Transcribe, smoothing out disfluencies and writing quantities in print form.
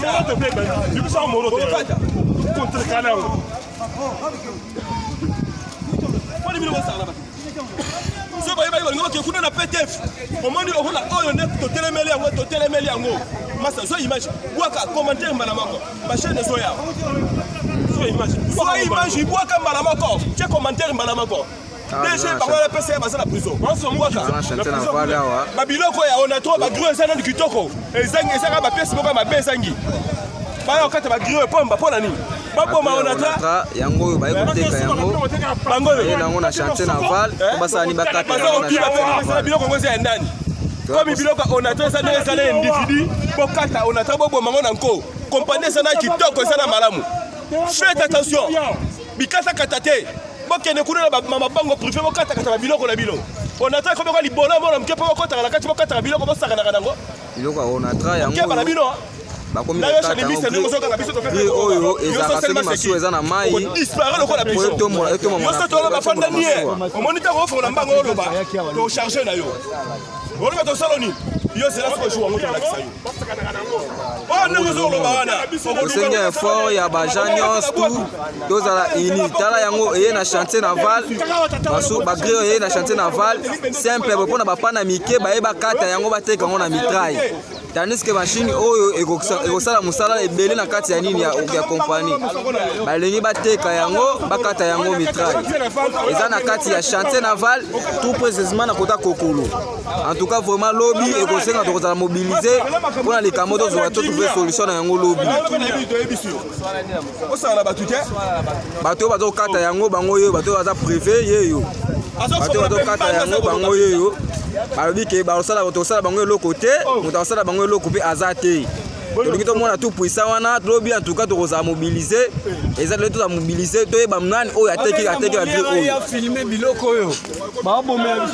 So bayebaki balingi bakende kuna na PTF. Omoni lokola oyo nde totelemeli yango, totelemeli yango. Masa, zwa image, bwaka commentaire mbala moko, bachaine ezoya. Zwa image, bwaka mbala moko, tie commentaire mbala moko. DG bango wana pesa ya baza na prison. Babiloko ya onatro bagro eza nanu kitoko, ezangi ezaka bapiese moko ya mabe ezangi. Baya kokata bagro epomba mpo na nini? Baboma onatra yango oyo baye koteka yango, bango oyo yango na chantier naval po basala ni bakata baza kokiba mpe biloko yango eza ya ndani. Komi biloko ya onatra eza ndenge eza na individu, bokata onatra boboma yango na nko. Kompani eza na kitoko, eza na malamu. Faites attention, bikatakata te. Bokende kuna na mabango privé, bokatakata babiloko na bino. Onatra ekomi kwa libolo mona moke mpo bokotaka na kati, bokataka biloko, bosakanaka nango. Biloko ya onatra yango keba na bino. Bakomi kokata yango oyo ezalaka soki masuwa eza na mai disparaît lokola pigeon. Nyonso towana bafanda nie. Omoni ntango ofongola mbango oloba tocharge na yo, oloba tosala nini? Yo zela soko jour yango tolakisa yo oyo ndenge ozoloba wana. Tosengi effort ya baagent nyonso tu tozala uni. Tala yango eye na chantier naval, bagre oyo eye na chantier naval simple boye mpona bapana mike baye bakata yango, bateka yango na mitraille, tandis que machine oyo ekosala mosala ebele na kati ya nini ya compagnie. Balingi bateka yango, bakata yango mitraille. Eza na kati ya chantier naval, tout précisément na kota Kokolo. En tout cas, vraiment, lobi ekosenga tokozala mobilisé mpona likambo tozwa to trouver solution na yango lobi. Osala na bato te. Bato oyo bazokata yango, bango oyo, bato oyo baza privé yeyo, bato oyo bazokata yango, bango oyo balobi ke bakosala, tokosala bango eloko te. Moto akosala bango eloko mpe aza te. Tolingi tomona tout puissant wana lobi. En tout cas, tokozala mobilisé. Eza lelo, tozala mobilisé, toyeba nani oyo ateki bagre oyo. Filme biloko oyo babomela biso.